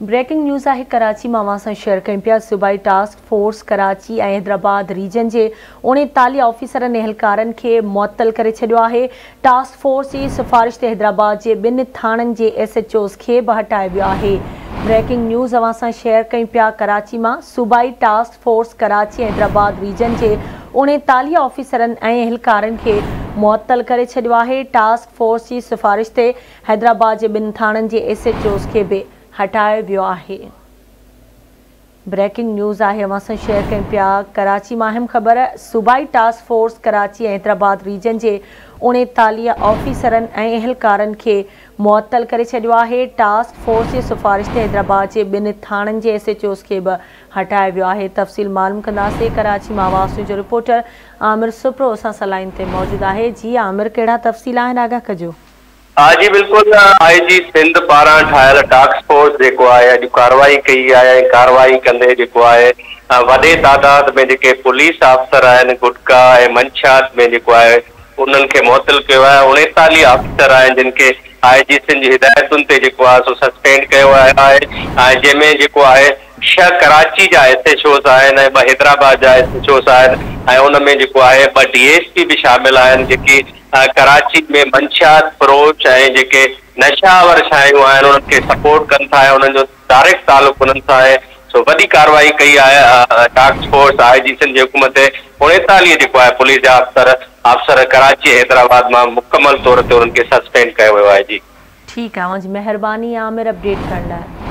Breaking news آهي ڪراچي مان اوهان سان شيئر ڪيون پيا صوبائي task force Karachi ۽ Hyderabad region جي 39 آفيسرن اهلڪارن کي معطل ڪري ڇڏيو آهي. ٽاسڪ فورس جي سفارش تي حيدرآباد جي ٻن ٿاڻن جي ايس ايڇ اوز کي به هٽايو ويو آهي. بريڪنگ نيوز اوهان سان شيئر ڪيون پيا ڪراچي مان صوبائي task force Karachi ۽ Hyderabad region جي 39 آفيسرن ۽ اهلڪارن کي معطل ڪري ڇڏيو آهي. ٽاسڪ فورس جي سفارش تي حيدرآباد جي ٻن ٿاڻن جي ايس ايڇ اوز کي به هٽايو ويو آهي. بريڪنگ نيوز آهي اوهان سان شيئر ڪيون پيا ڪراچي مان اهم خبر صوبائي task force Karachi ۽ Hyderabad region جي 39 آفيسرن ۽ اهلڪارن کي معطل ڪري ڇڏيو آهي. ٽاسڪ فورس جي سفارش تي حيدرآباد جي ٻن ٿاڻن جي ايس ايڇ اوز کي به هٽايو ويو آهي. تفصيل معلوم ڪنداسين ڪراچي مان آواز نيوز جو رپورٽر عامر سپرو اسان سان لائين تي موجود آهي. جي عامر ڪهڙا تفصيل آهن آگاهه ڪجو. ها جي بلڪل آء جي سنڌ پاران ٺاهيل ٽاسڪ فورس جيڪو آهي اڄ ڪارروائي ڪئي آهي ۽ ڪارروائي ڪندي جيڪو آهي وڏي تعداد ۾ جيڪي پوليس آفيسر آهن گٽڪا ۽ منشيات ۾ جيڪو آهي انهن کي معطل ڪيو آهي 39 آفيسر آهن جن کي آء جي سنڌ جي هدايتن تي جيڪو آهي سو سسپينڊ ڪيو ويو آهي ۽ جنهن ۾ جيڪو آهي ڇهه ڪراچي جا ايس ايڇ اوز آهن ۽ ٻه حيدرآباد جا ايس ايڇ اوز آهن ۽ ان ۾ جيڪو آهي ٻه ڊي ايس پي به شامل آهن جيڪي ڪراچي ۾ منشيات فروش ۽ جيڪي نشا آور شيون آهن انهن کي سپورٽ ڪن ٿا ۽ انهن جو ڊائريڪٽ تعلق انهن سان آهي سو وڏي ڪارروائي ڪئي آهي ٽاسڪ فورس I جي سنڌ جي حڪم تي 39 جيڪو آهي پوليس جا افسر آفسر ڪراچي ۽ حيدرآباد مان مڪمل طور تي انهن کي سسپينڊ ڪيو ويو آهي جي. ٺيڪ آهي اوهان جي مهرباني عامر اپڊيٽ ڪرڻ لاء.